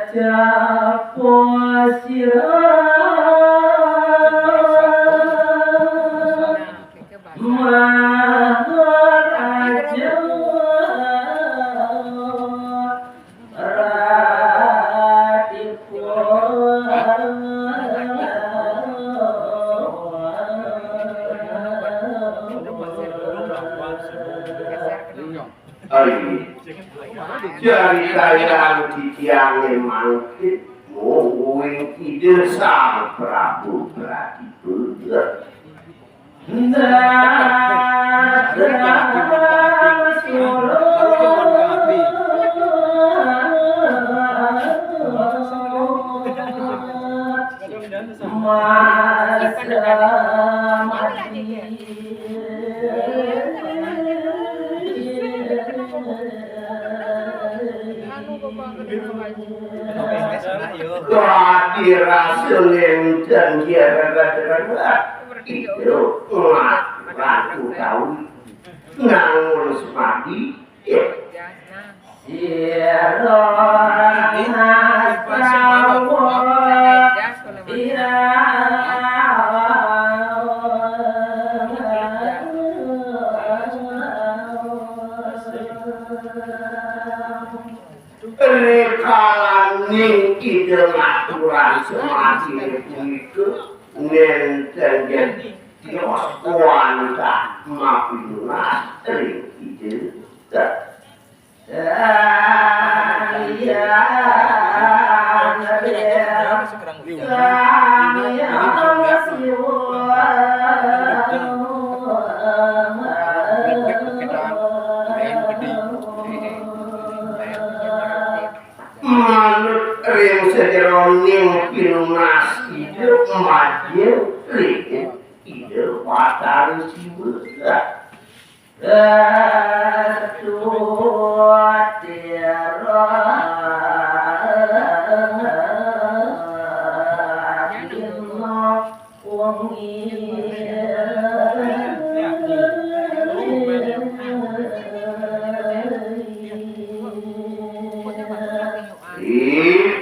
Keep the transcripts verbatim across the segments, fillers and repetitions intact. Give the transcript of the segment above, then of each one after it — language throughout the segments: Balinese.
Kecapo sira Maharaja Ratipo. Ai, carita yang titiang mangkin mungguing Ida Sang Prabu Pratibha. Nah, Dadi rasa nénten dia regat-regat, itu ngaturan utawi nangun semadi. Rikalaning Ida ngaturan semadi punika, nénten jadi tios wantah mapinunas ring Ida. Manut ring sajeroning pinunas Ida majeng ring Ida Batara Siwa.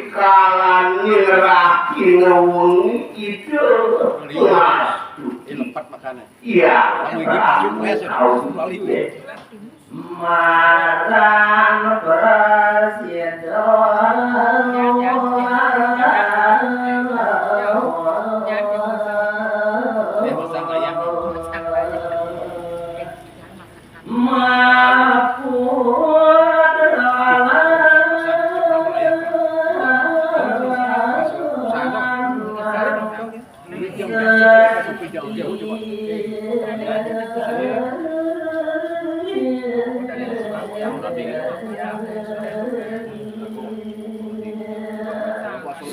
Rikalaning rahina wengi Ida ngastuti. Iya, marang prasida.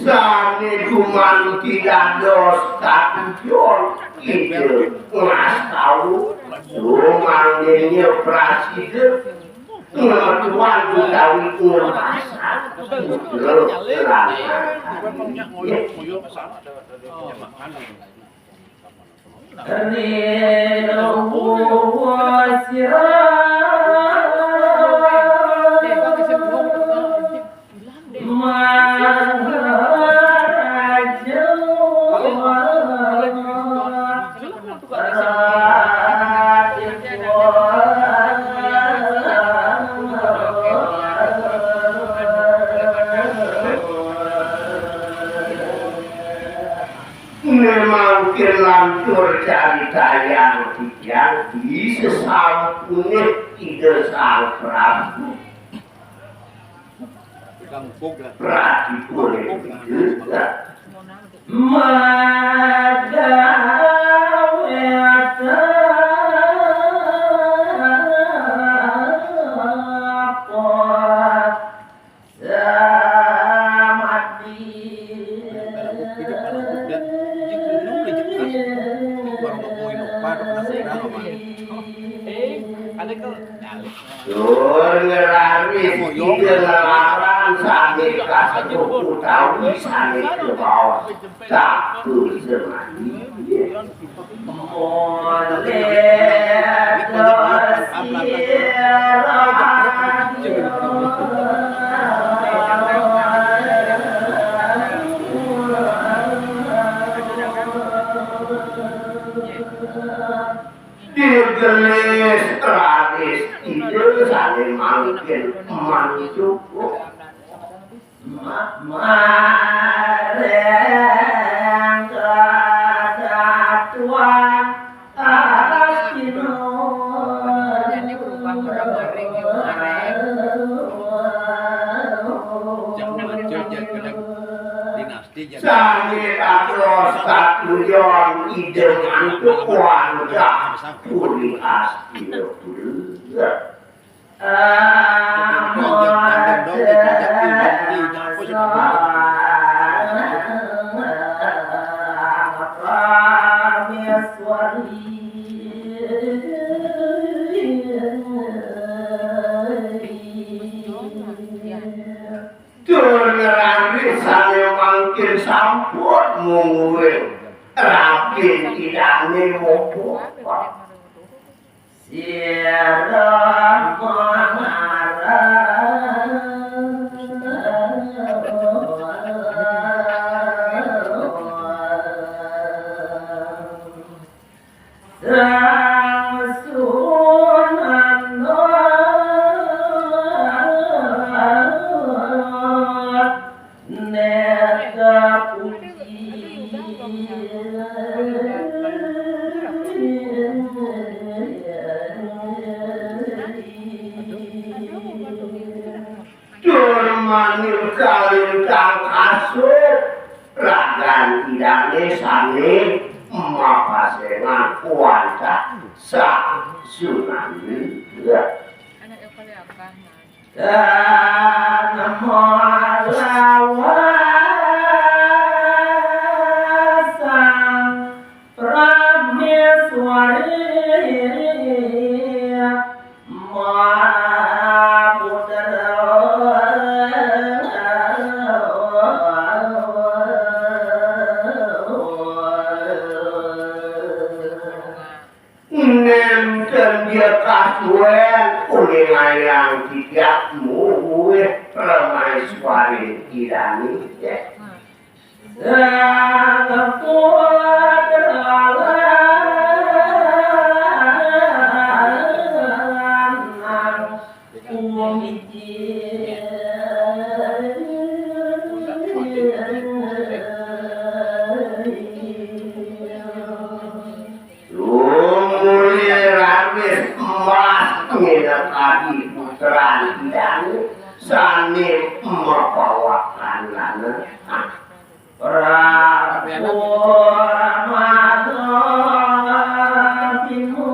Sané gumanti dados katujon Ida ngastawa, sumangginya prasida ngametuan utawi ngemasak putra lan anakné. Memangkin lantur caritayang titiang di sesampuné Ida Sang Prabu Pratibha Ida. Magawé tapa samadi. Tur ngraris Ida nglarang Sané kasepuh utawi sané kebaos tak kusemadi. Digelis raris Ida sané mangkin mancukup. Ma-, maring kadatuan Astina. Jadi berubah orang maring, yuk, maring. Jangan muncul, jangan kena dinasti, jangan. Sané dados katujon Ida mantuk wantah puri Astina pura. Tur ngrami sané mangkin sampun mungguing rabin Idané mopo. Sira mangarep Sang Sunanda. Neka puji. Tur manir kalintang kasuk, ragan Idané sané mapasengan wantah Sang Sunanda. Tan malawan Sang Praméswari ma putra. Nénten dia kasuén uningayang titiang mungguing Praméswari Idané. Sang Putra Lanang Pumijil. Tumuli raris emas minakadi putran Idané sané mapawakan lanang. Prabu Rama Bima.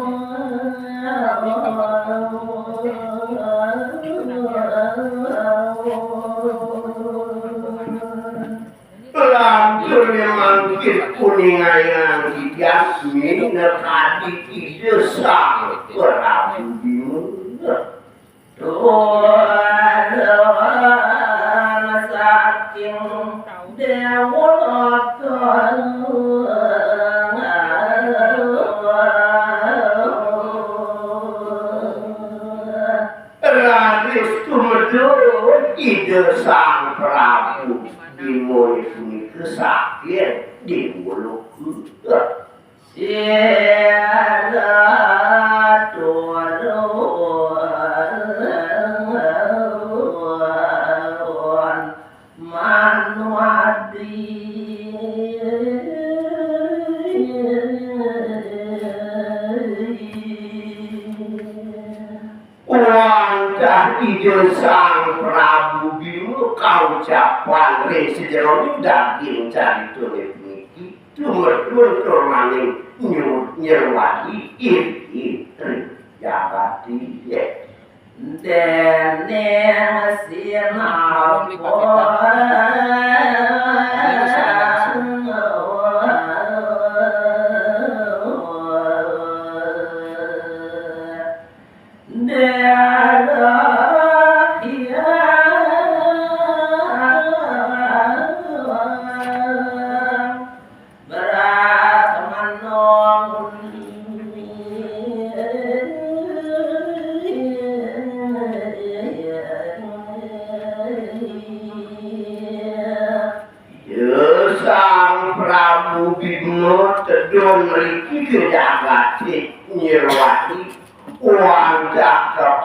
Lanturnya mangkin uningayang titiang minakadi Ida Sang Prabu Bima. Turun saking Déwa Loka. Raris tumedun Ida Sang Prabu Bima punika saking Déwa Loka. Sira turun manuadi. Wantah Ida Sang Prabu Bima kaucapan ring sajeroning daging caritané puniki, tumedun tur maning nyu-, nyruwadi iri ring jagaté. Déning sinampa Sang Prabu Bima tedun mriki ka jagaté Nyirwadi, wantah ka